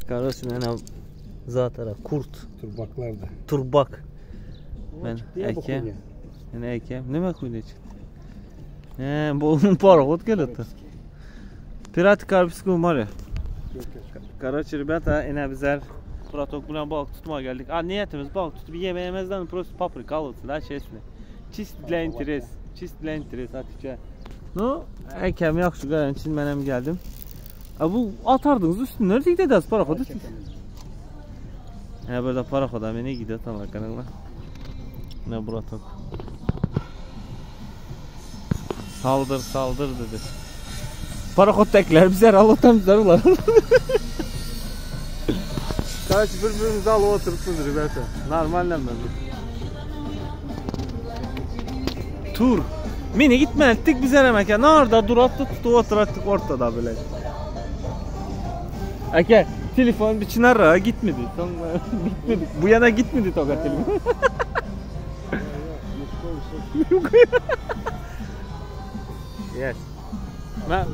Karoç men zatara kurt. Turbaklarda. Turbak. Ben Çıktı ya bu eke. hunya. Men eke. Nime hunya çıktı? He, bu parоход geldi. Pirat Karpskого моря. Yok yok. Короче, ребята, ine bizler Браток bilen balık tutmaya geldik. A niyetimiz balık tutup yemeyemezden просто paprika alırsın da честно. Чисто для интерес. Чисто для интерес отвечаю. Ну, ekem yaxşı qaran için mən hem geldim. A bu atardınız üstüne nerede gideceğiz paraходı? He burada paraхода beni gidiyor tanlar kanalına. Ne браток. Saldır saldır dedi. Paraxoddakiler bizler Allah'tan bizler ulan. Короче, bir-birimizi alıp oturupsunuz ребята. Нормально ben. Tur. Mini gitmedik bizler hemen. Nerede durattık tutup oturattık ortada böyle. Ake telefon bir çınara gitmedi. Son gitmedi. Bu yana gitmedi toka telefon. yes. Ben...